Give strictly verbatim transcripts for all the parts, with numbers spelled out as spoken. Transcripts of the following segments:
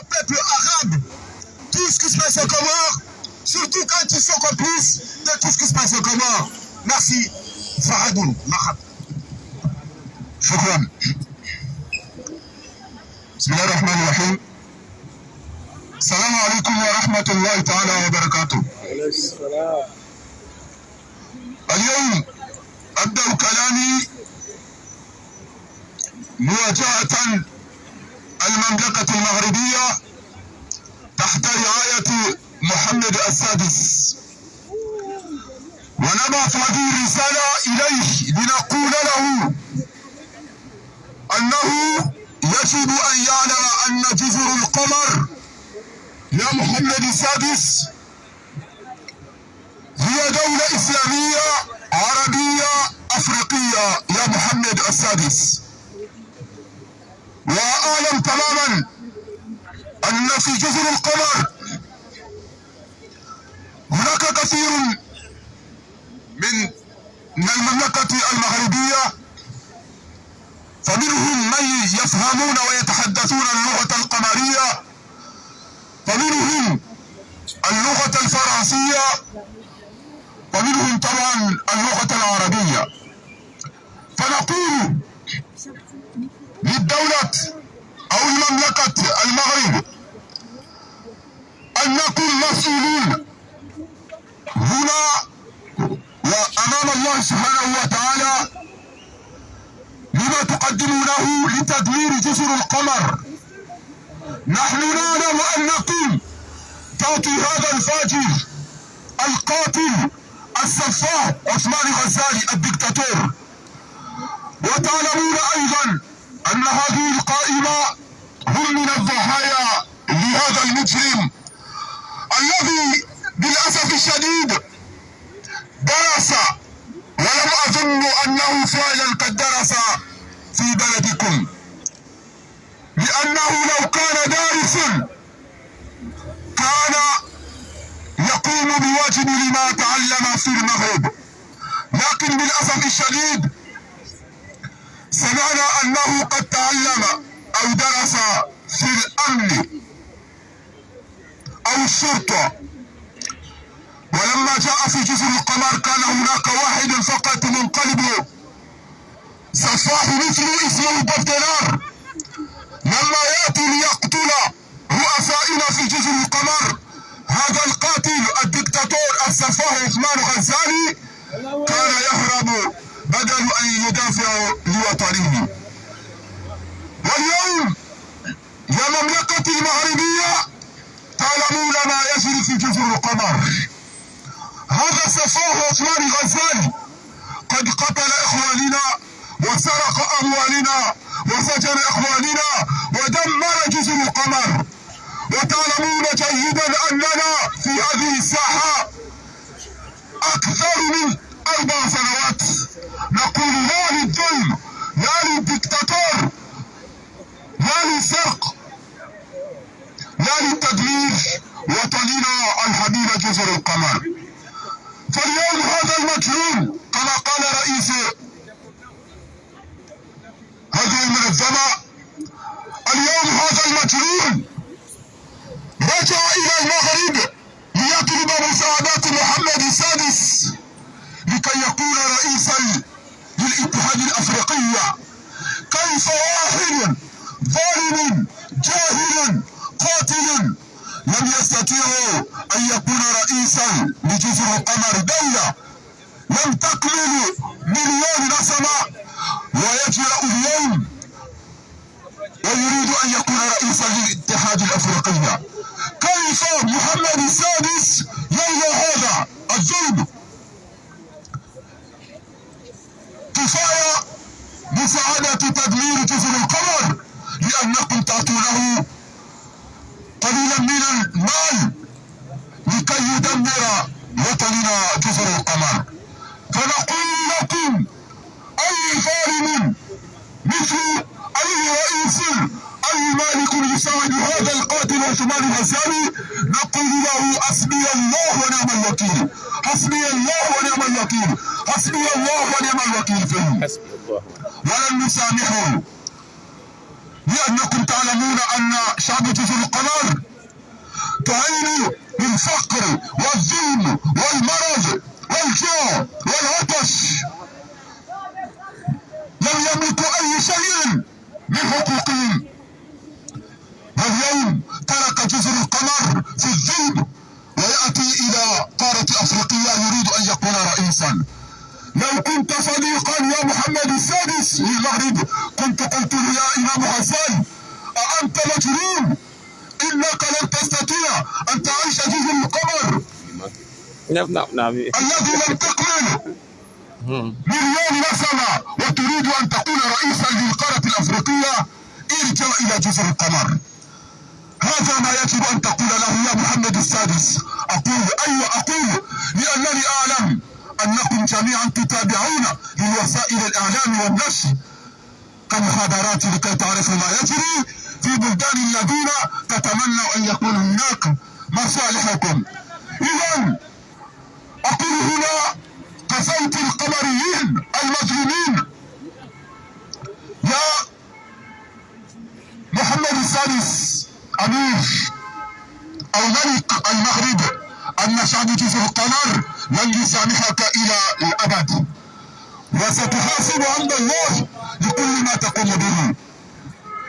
peuple arabe, tout ce qui se passe aux Comores, surtout quand ils sont complices de tout ce qui se passe aux Comores. Merci. Fahadoun, marhaba. Shukran. بسم الله الرحمن الرحيم. السلام عليكم ورحمة الله تعالى وبركاته. اليوم أبدأ كلامي مواجهة المملكة المغربية تحت رعاية محمد السادس، ونبعث هذه الرسالة إليه لنقول له أنه يجب أن يعلم أن جزر القمر يا محمد السادس هي دولة إسلامية عربية أفريقية يا محمد السادس. وأعلم تماما أن في جزر القمر هناك كثير من، من المملكة المغربية، فمنهم من يفهمون ويتحدثون اللغة القمرية، فمنهم اللغة الفرنسية، ومنهم طبعا اللغة العربية. فنقول للدولة أو المملكة المغرب أنكم مسؤولون هنا وأمام الله سبحانه وتعالى لما تقدمونه لتدمير جزر القمر. نحن نعلم أنكم تعطي هذا الفاجر القاتل السفاح عثمان غزالي الدكتاتور، وتعلمون أيضا أن هذه القائمة هم من الضحايا لهذا المجرم الذي بالأسف الشديد درس، ولم أظن أنه فعلا قد درس في بلدكم، لأنه لو كان دارسا كان يقوم بواجب لما تعلم في المغرب، لكن بالأسف الشديد سمعنا أنه قد تعلم أو درس في الأمن أو الشرطة، ولما جاء في جزر القمر كان هناك واحد فقط منقلب سفاح مثله اسمه بوب دينار، لما يأتي ليقتل رؤسائنا في جزر القمر، هذا القاتل الدكتاتور السفاح عثمان غزالي كان يهرب بدل أن يدافع لوطنه. واليوم يا مملكتي المغربية تعلمون ما يجري في جزر القمر. هذا السفاح عثمان غزالي قد قتل إخواننا وسرق أموالنا وسجن إخواننا ودمر جزر القمر. وتعلمون جيدا أننا في هذه الساحة أكثر من أربع سنوات نقول لا للظلم، لا للدكتاتور، لا للسرقة، لا للتدمير وطننا الحبيب جزر القمر. فاليوم هذا المجنون كما قال رئيس هذه المنظمة، اليوم هذا المجنون رجع إلى المغرب ليطلب مساعدة محمد السادس لكي يكون رئيسا للاتحاد الأفريقي. كيف واحد ظالم جاهل قاتل لم يستطيع أن يكون رئيسا لجزر القمر، دولة لم تكمل مليون نسمة، ويجرؤ اليوم ويريد أن يكون رئيسا للاتحاد الأفريقي؟ كيف محمد السادس يرضى هذا الظلم؟ كفاية مساعدة تدمير جزر القمر، لأنكم تعطونه قليلا من المال لكي يدمر وطننا جزر القمر. فنقول لكم، أي ظالم مثل أي رئيس، أي مالك يساعد هذا القاتل عثمان الغزالي، نقول له: حسبي الله ونعم الوكيل، حسبي الله ونعم الوكيل، حسبي الله ونعم الوكيل فيه. حسبي الله. ولن نسامحه، لأنكم تعلمون أن شعب جزر القمر العين بالفقر والظلم والمرض والجوع والعطش. لم يملكوا أي شيء من حقوقهم. واليوم ترك جزر القمر في الظلم، ويأتي إلى قارة أفريقيا يريد أن يكون رئيسا. لو كنت صديقا يا محمد السادس للمغرب، كنت قلت له: يا إمام غزالي، أأنت مجنون؟ إنك لن تستطيع أن تعيش جزر القمر نعم، نعم، نعم. الذي لم تكمل مليون نسمة، وتريد أن تكون رئيسا للقارة الأفريقية؟ ارجع إلى جزر القمر. هذا ما يجب أن تقول له يا محمد السادس. أقول، أيوة، أقول، لأنني أعلم أنكم جميعا تتابعون للوسائل الإعلام والنشر كمحاضرات لكي تعرفوا ما يجري في بلدان الذين تتمنوا أن يكون هناك مصالحكم. إذن أقول هنا كصوت القمريين المظلومين: يا محمد السادس أمير أو ملك المغرب، أن شعب جزر القمر لن يسامحك إلى الأبد، وستحاسب عند الله لكل ما تقوم به.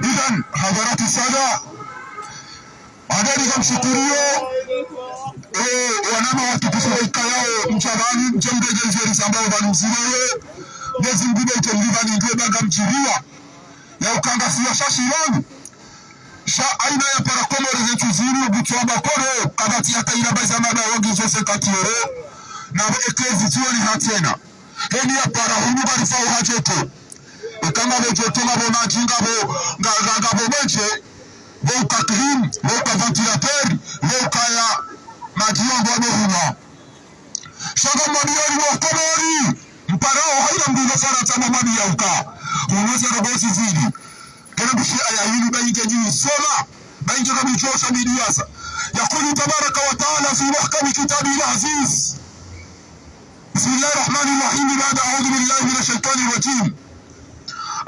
إذن حضرات السادة، adadi kamshukuriyo, eh, wanama watukufu waikayao mtsabani, mtsembe jezeri sambao pvanu mziwayo, Mwenyezi Mungu be itendivani ndwe baga mtsiriwa. Ya ukangasiwa shashi wanu. Sha aina ya para Komori zetu zinu, butwa bakoro, kabati hata ila baiza mada wangi zo cinquante euros. Na ekezi tiyo ni hatsena. Heni ya para hunu barifa uha joto. Eka ngapvo joto, ngapvo madji, ngapvo, nga, nga, ngapvo mwenje, pvo uka clim, pvo uka ventilateur, pvo ukaya madji yangu wano hunwa. Sha ngamwambiyo ni wa Komori, mparao haina mndru ino Farantsa mwambiya uka hunwa ze robo zizidi. Kena mbushi aya yinu bayinge nyi soma, bayinge kamichosha midiasa. يقول تبارك وتعالى في محكم كتابه العزيز. بسم الله الرحمن الرحيم. بعد أعوذ بالله من الشيطان الرجيم.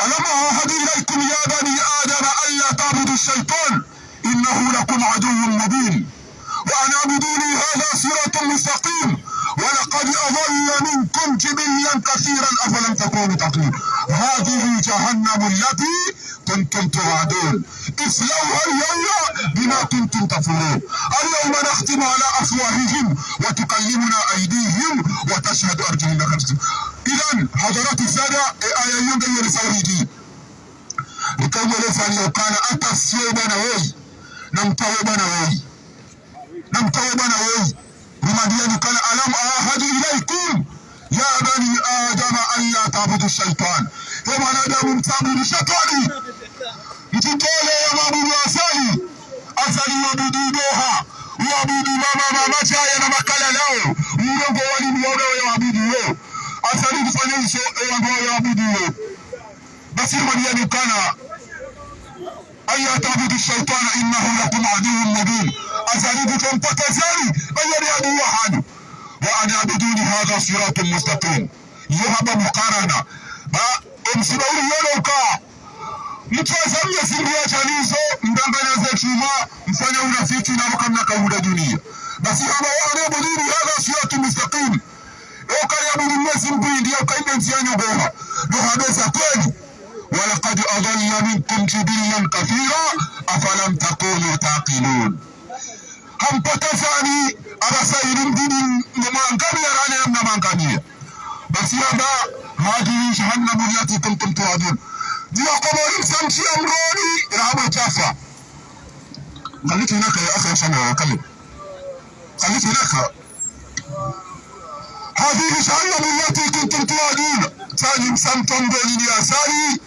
ألم أعهد إليكم يا بني آدم ألا تعبدوا الشيطان إنه لكم عدو مبين وأن اعبدوني هذا صراط مستقيم ولقد أضل منكم جبلا كثيرا أفلم تكونوا تعقلون. هذه جهنم التي كنتم توعدون اصلوها اليوم بما كنتم تكفرون. اليوم نختم على أفواههم وتكلمنا أيديهم وتشهد أرجلهم بما كانوا يكسبون. إذن حضرات السادة، e aya yonge yele sauridi. Likawele sali ukana attention bwana woyi. Na mtawe bwana woyi. Na mtawe bwana woyi. Nimwambiya ni ukana ألم أعهد إليكم يا بني آدم ألا تعبدوا الشيطان. He mwanadamu, mtsabudu shetwani. Mtsitole ya mwabudu Azali. Azali wabudu doha. Wabudu mama, mama chaya na makala lao. Mlongo wali mwaona ya wabudu yo. Azali kufanya iso, e wangu wa wabudu yo. Basi nimwambiya ni ukana ألا تعبدوا الشيطان إنه لكم عدو مبين. Azali kutompaka Azali, bayi ni adui wahanyu. وأن اعبدوني هذا صراط مستقيم. Iyo hamba mukarana. Ba, emsiba uli yolo uka. Mtwaza Mwenyezi Mungu ya chanizo, mdanganya ze shuma, mfanya unafiki na mkamna kahuda dunia. Basi hamba وأن اعبدوني هذا صراط مستقيم. Oka yabudu Mwenyezi Mungu ndiyo kainde ndziya nyongoha. Ndo hamba za kweli. ولقد أضل منكم جبلا كثيرا أفلم تكونوا تعقلون. Hampotezani, abasayili mdini mwangamia rane namna mwangamia. Basi hamba, هذه جهنم التي كنتم توعدون. Ndiyo Komori msamshi ya mroni, rahama chafa. Kaliki naka ya aka ya shama ya kale. Kaliki naka. هذه جهنم التي كنتم توعدون. Tsani msamto mdoni ni Azali,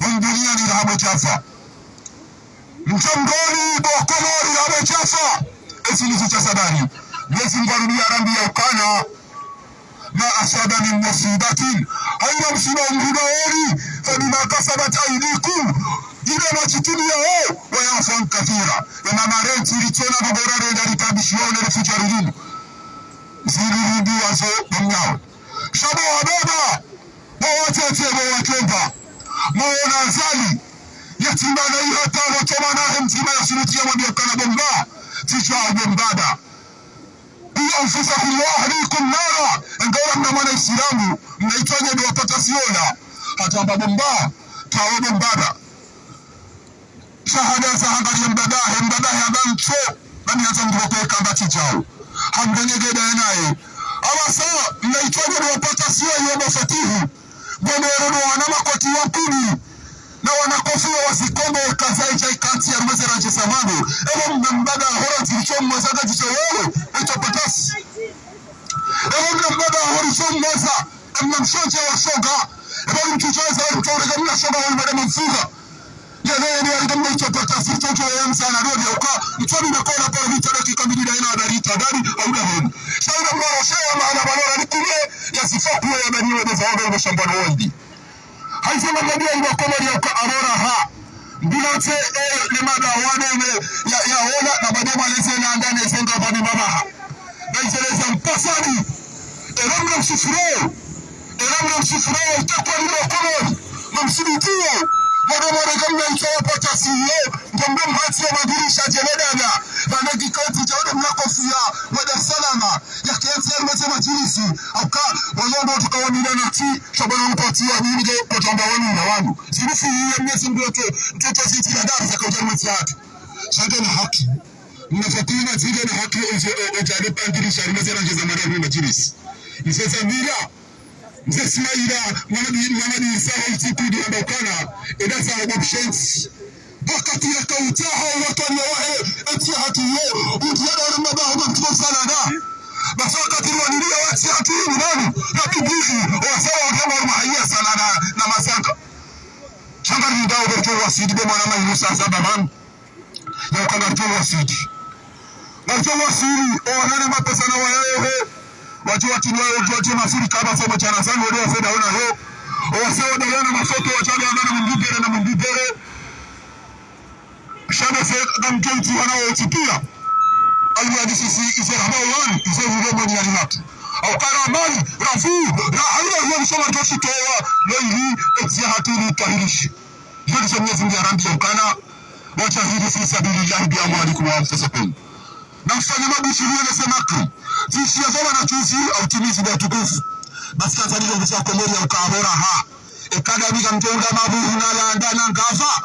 mduniani rahama chafa. Mtsamdoni bo Komori la bechafa. Esi ni zicha sabari. Mwenyezi Mungu arudia arambiya ukana: ما أصاب من مصيبة. Haina msiba umhudawoni. فبما كسبت أيديكم. Ile machitimiya o, ويعفو عن كثير. Ema marenti litsona bogora renda litabishiwa ne lifucha lilimu. Zililindi wazo bamnyawo. Sha bo wababa, bo watete, bo watromba. Mwaona Azali, yatimba na ihata watromba na he mdzima ya suruti ya mwambiya ukana bomba. Tsi djau bo mbaba. قوا أنفسكم وأهليكم نارا. Engawa mna mwana Islamu, mna itswanya ndo wapata siola. Hata mba bo mbaba, tawa bo mbaba. Shahada za hangaliye mbaba, he mbaba he amba ntso, nami hata mndru wa kweka mba tsi djau. Hamdengegeda yenaye. Awasa, mna itswanya ndo wapata siola, yo mafatihu. Ngomero no wana makoti wa kumi. Na wana kofiya wa zikombe kaza idja ikantsi ya rumweze randje samano. Ebo mna mbaba hora ndziri sho mweza ngadjisho wewe. Eto patasi. Ebo mna mbaba hori sho mweza. Emna mshonje wa shoga. Ebo mtsucheza wa mtsorega mna shoga wa madama mfuga. Yene yene ya liga mna eto patasi. Mshonje wa msana. Ndio ya uka. Mtsomi na kola para vita dakika mbili na ina habari itadari. Au dahoni. Shaina mwaroshe ya mahala balora. Nikume. Ya sifa kuwe ya bani wa beza wa beza shambano wa idi. Hayizo mabadiya iba Komori ya uka abora ha. Mbinatse, eh, ne mada wane ne ya, ya ola, na bade mwaleze na anda ne zenga bani mabaha. Na izeleza mpasani. Ela mna msufuro. Ela mna msufuro, itakwa ni wa Komori. Mamsibitiyo. Mada mwane kamna ito wapata siyo. Ngombe mhatsi ya madirisha jemedada. Bana kikati jaone mna kofiya. Wa Dar es Salaam. Ya kiasi ya mse majilisi. Auka, walongo tukawa mina nati. Shabana mpati ya nyinge kutamba wanu na wanu. Zinifu hii ya mnezi mdoto, mtoto ziti la dari za kaujani mwezi hatu. Shangeni haki. Mnafatina zile na haki oje, o-, oje ale pandiri shari mzee rangeza mada mwe majilisi. Mzee Samira, mzee Ismaila, mwana bi, mwana bi Isa wa usiku di amba ukana, eda za options. Wakati ya kautaha watwani wahe, eti hatu yo, uti ya dara mabaho mamtuko salana. Basi wakati rwaniliya wati hatu yi ni nani, na bibili, wasawa wakama wa mahaya salana, na masanga. Shanga ni ndao beto wasidi be mwana ma inu sasa baman. Ya ukana beto wasidi. Beto wasidi, o wanane mapesa na wayayo he. Wati wati ni wayo, wati mafuri kaba sa machana sani, wadi wafeda ona yo. O wasawa dayana mafoto, wati wadi wangana mundibere na mundibere. Shabese kamtenti wana wa utipia. Alwadi sisi ize rahaba wani, ize vile mwenye ya limatu. Au karamali, rafu, rahaira huwa msoma toshi towa, lo ili, eti ya hatu ili tahirishi. Yo ndizo Mwenyezi Mungu ya Rabbi ya ukana, wajahidi fi sabilillahi bi amwalikum wa anfusikum. Na mfanye mabushiri ya nese makri. Zishi ya zoma na chuzi, au timizi ya tukufu. Basi kaza nilo mbisa Komori ya uka abora ha. Ekada mi kamtonga mabuhu na landa na ngava.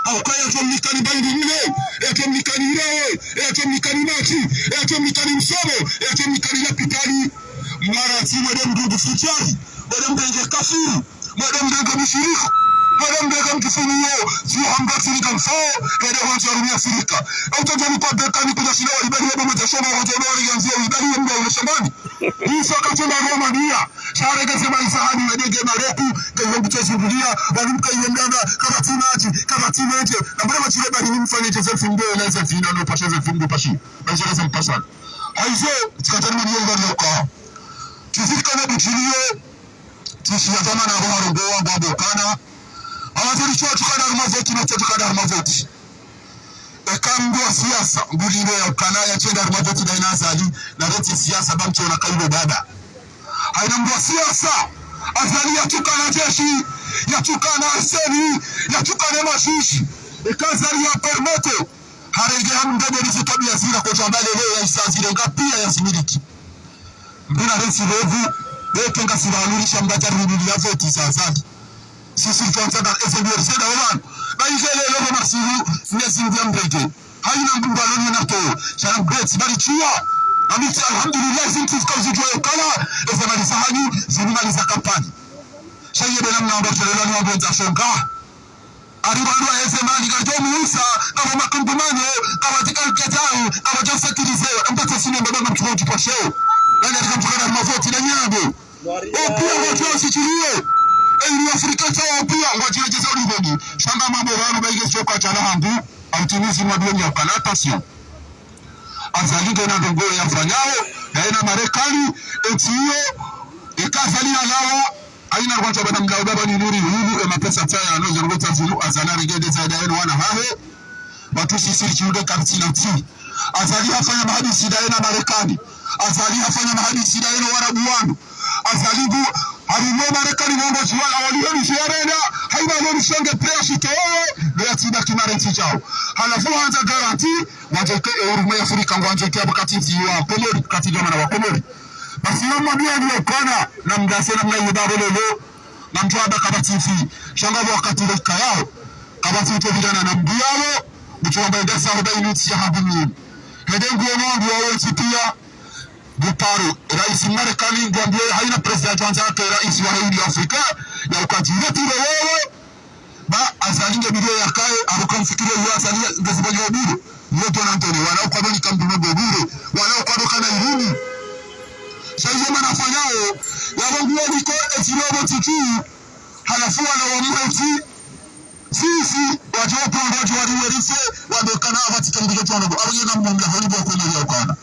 Hauka ya tomikani baindi nne, ya tomikani irawe, ya tomikani machi, ya tomikani msomo, ya tomikani lapitali. Mara ti mwede mdungu fujari, mwede mdenge kafiri, mwede mdenge mshirika, mwede mdenge mtufunio, zi hamba sirika mfao, kede wanzi wa rumia sirika. Au tajani kwa bekani kuja shina wa ibari ya bomba za shoma, wanzi wa ibari ya mdungu wa shambani. Isa katenda Roma dia. Shareke sema isahani wadege maroku, kayo mbuto zungulia, wali mkayo mdada, kabati maji, kabati menje, na mbona machile bali ni mfanye je selfie ndo, na selfie na ndo pashe selfie ndo pashi. Bajele sa mpasana. Haizo, tsikatani mwenye mbali ya uka. Tizika na buchiliyo, tishi ya zama na roha rongo wa mbwa bokana. Awaziri chuo tukada harumwa voti, na chuo tukada harumwa voti. Eka mndru wa siasa, mbuli ndo ya ukana ya chenda harumwa voti daina Azali, na reti siasa ba mchona kaibo dada. Haina mndru wa siasa, Azali ya tukana jeshi, ya tukana arseni, ya tukana mashishi. Eka Azali ya permete, harenge hamndade rizi tabiya zira kwa jamba lele ya isa zire nga piya ya similiki. Mbina resi revu, beke nga sira alurisha mbaja rulili ya voti za Azali. Sisi tuanza na S M R C da oman. Ba ize lelo kwa masihu, nezi ndia mbege. Haina mndru aloni na to. Shana mbeti, bali chuwa. Amiti alhamdulillah, zinti zika uzitwa yokala. Eza mali sahani, zini mali za kampani. Shaye bela mna amba kelelani wa mbenza shonga. Ari wandru wa eze mali, kajo muisa, kama makundumanyo, kama tika mketau, kama jo sekirize, amba tesine mbaba mtukonji kwa sheo. Nani atika mtukana mavoti na nyambo. Opia ngwatio sichiriwe. Eyi Afrika cha opia ngwatio jeza ulibegi. Shanga mambo wanu baige shoka cha lahangu. Amtimizi mwa dunia kana attention. Azali ngena ndrongo ya fanyao. Yaena Marekani. Eti iyo. Ika Azali ya lawa. Haina rwanja bana mdau baba ni nuri hulu. E mapesa tsaya ano zirungo tsa zinu. Azali aregede zaidi yenu wana hahe. Watusi siri chiunde kartina tsi. Azali hafanya mahadisi daye na Marekani. Azali hafanya mahadisi daye na Warabu wanu. Azali ngu, harimwa Marekani wongo chiwala walio ni shiarenda, Haina leo nishenge prêt ashike wewe, leo yatida kimare ntsi djao. Halafu wandza garantie, wandza ike e huruma ya Afrika, ngwandzo ike apvo kati ntsi wa Komori, kati djamana wa Komori. Basi yo mwambie ni ukana, na mdase na mna yibabo lelo, na mdru amba kapvatsi mfi, sha ngapvo wakati le kayao, kapvatsi mfi pvidjana na mdru yao, mdru amba enda saho ba inutsi ya hambini. Hende nguo no mdru yao ntsi pia, Buparo, raisi Marekani, ngwambie haina président djandza ke raisi wa hili Afrika, ya ukadjire tire wewe, ba Azali nge bire yakaye, abuka mfikire yo Azali nge zibanyo bire, yo tona ntone, wala ukado ni kambi mbo bire, wala ukado kana irini. Sha iye mana fanyao, ya wangu waliko eti robo tiki, halafu wala wa mwezi, sisi, wadjo pondwa, wadjo wariwe rife, wadokana apvatsi tambi djo tona bo, abo yena mnamla honi bo kwenda ya ukana.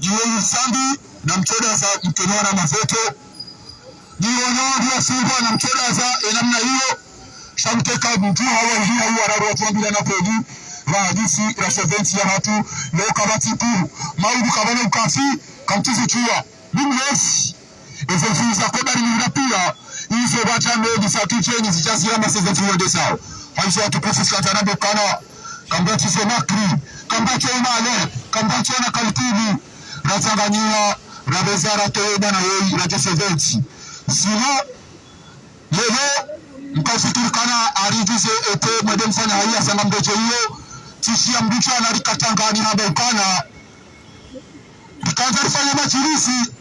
Iwe isambi, na mtsodaza, mkeno na mafoto, iwe nyo ndio fungwa, na mtsodaza, e namna iyo, sha mkeka mdru hawa hii, hawa wararu watuambila na kweli, ra hadisi, ra seventy ya watu, leo kapvatsi kuru, maudu kapvana ukafi, kamtsuzi chua, mimi wesi, ezo mfuza kwa bari mina pia, izo bacha medi sa kicheni, zichazira ma seventy wende sao. Haizo watukufu sikatana bekana, kamba tise makri, kamba cho imale, kamba cho na kalkili, ratsanganyia, rabeza ratowe bana wei, raja seventy. Sino, lelo, mkafikiri kana arijuze ete mwede mfanya haya sanga mbeje iyo, tishia mbichwa na rikatangani haba ukana, rikandza rifanye majilisi,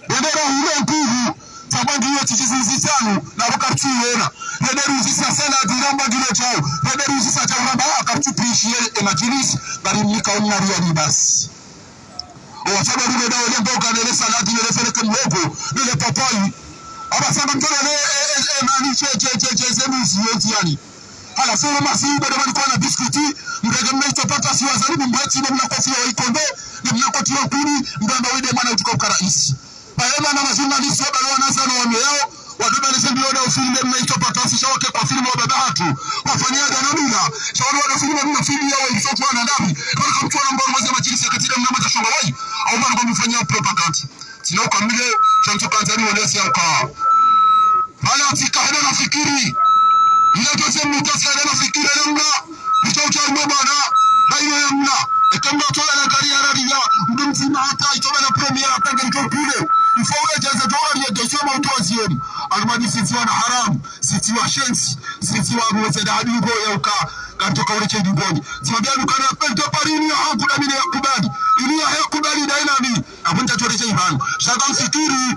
rende rahule nkuhu, sababu ndiyo tishizunzi sanu, na wakati yona, rende ruzisa saladi, ramba ndilo chao, rende ruzisa chao, ramba wakati pishi ye, e majilisi, bari mnika umna riali basi. O, sababu rende ole mboga, nele saladi, nele feleke mwogo, nele papayi. Aba sanga mtoro le, e, e, e, mani, che, che, che, che, ze mizi, yo ntiani. Halafu masi, bado mani kwa na biskuti, mrege mna itopata si wazali, mbweti, mna kofi ya ikombe, mna koti ya kuni, mbamba wide mwana utuka uka raisi. Baye mana majournaliste, wabalo wanazano wa meyao, wadubale zembi yoda ufilme mna itopata si shawake kwa filme wa baba hatu. Wafanya ya dana mila, shawari wada filme mna filme ya wa isotu wana ndabi. Kama kamtu wana mbao mwaze majilisi ya katida mna maza shonga wai, au mwana kwa mfanya propaganda. Sina ukamile, chanzo kanzani wanesi ya uka. Bala tika hena nafikiri. Ila deuxième mi-temps hena nafikiri namna. Bicha ucha ume bana. Na iyo ya mna. Eka mna tola na gari ya rariya. Mdu mzima hata itola na premier hata ngari tokule. Il faut ule jaza dola ya deuxième au troisième. Almadi sisi wana haramu. Sisi wa shensi. Sisi wa ruweze da hadi ugo ya uka. Kantoka ule chendi boni. Sima bia lukana appel de Paris ni ya hangu na mine ya kubali. Ili ya hea kubali da inami. Abu nta chore cha ibanu. Shaka mfikiri,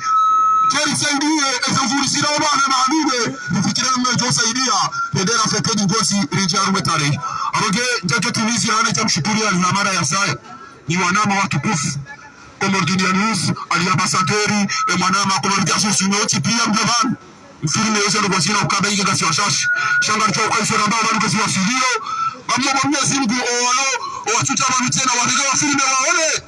keri saidiye, eza mfuri sira obana na abibe, mfikira namna jo saidiya, bendera fete di ngosi, rinji arume tarehi. Aboge, njato timizi hane cha mshukuri ali na mara ya saya. Ni wanama watukufu. Komori Dunia News, ali ambassadeur, e mwanama, Komori Dunia News, noti pia mdavanu. Mfilme yose ndo kwasina ukaba ike kasi washashi. Shanga ncho uka isora mbao banu kasi wasilio. Bamwe bamwe simbu owalo, owatuta banu tena, wabige wafilme waone.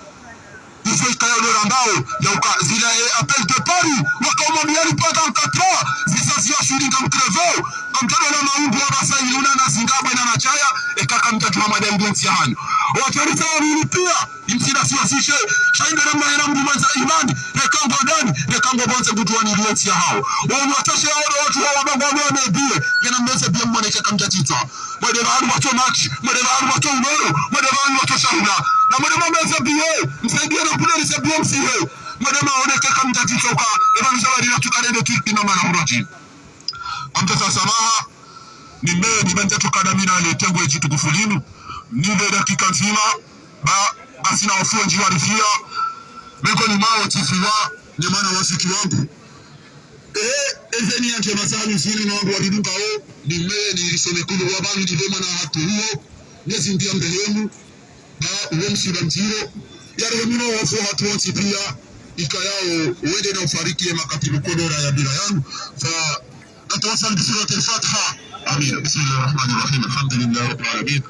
Izo ikaya ndo rambao, ya uka zila e appel de Paris, waka umwambia ni pendant quatre ans, zisa ziwa shuri ngam creve, ngam tano na maungu wa basa iluna na zingabwe na nachaya, eka kamtatu wa mada iliensi ya hanyu. Wacharisa wa mili pia, imsida siwa sishe, shainde na mna hena mdu mwenza imani, reka ngo dani, reka ngo bonze kutuwa ni iliensi ya hao. Wanu watashe ya wana watu wa wabangu wa mwe bie, yena mweze bie mwone eka kamtatu. Mwede banu wato match, mwede banu wato unoro, mwede banu wato shahula. Na mwede mambe ze biye, msaidie na kule lise biye msihe. Mwede maone keka mtatitoka, eba mshabari na tukane ndo tiki na mana huroji. Amtasa samaha, ni me, ni menta tukana mina le tengwe jitu kufulinu. Ni le dakika nzima, ba, basi na wafuwe njiwa rifia. Meko ni mao tifiwa, ni mana wasiki wangu. E, ezeni yanje masalu zini na wangu wadidunga o, ni meye ni risome kulu wa banu ni vema na hatu huo, nezi ndia mbehemu, na uwe msiba mziro, ya rehemu na wafu hatu wansi pia, ikayao, wende na ufariki ya makatibu kodora ya bila yanu, fa, natawasal bi surat al-Fatiha. Amin. Bismillah ar-Rahman ar-Rahim. Alhamdulillah Rabbil Alamin.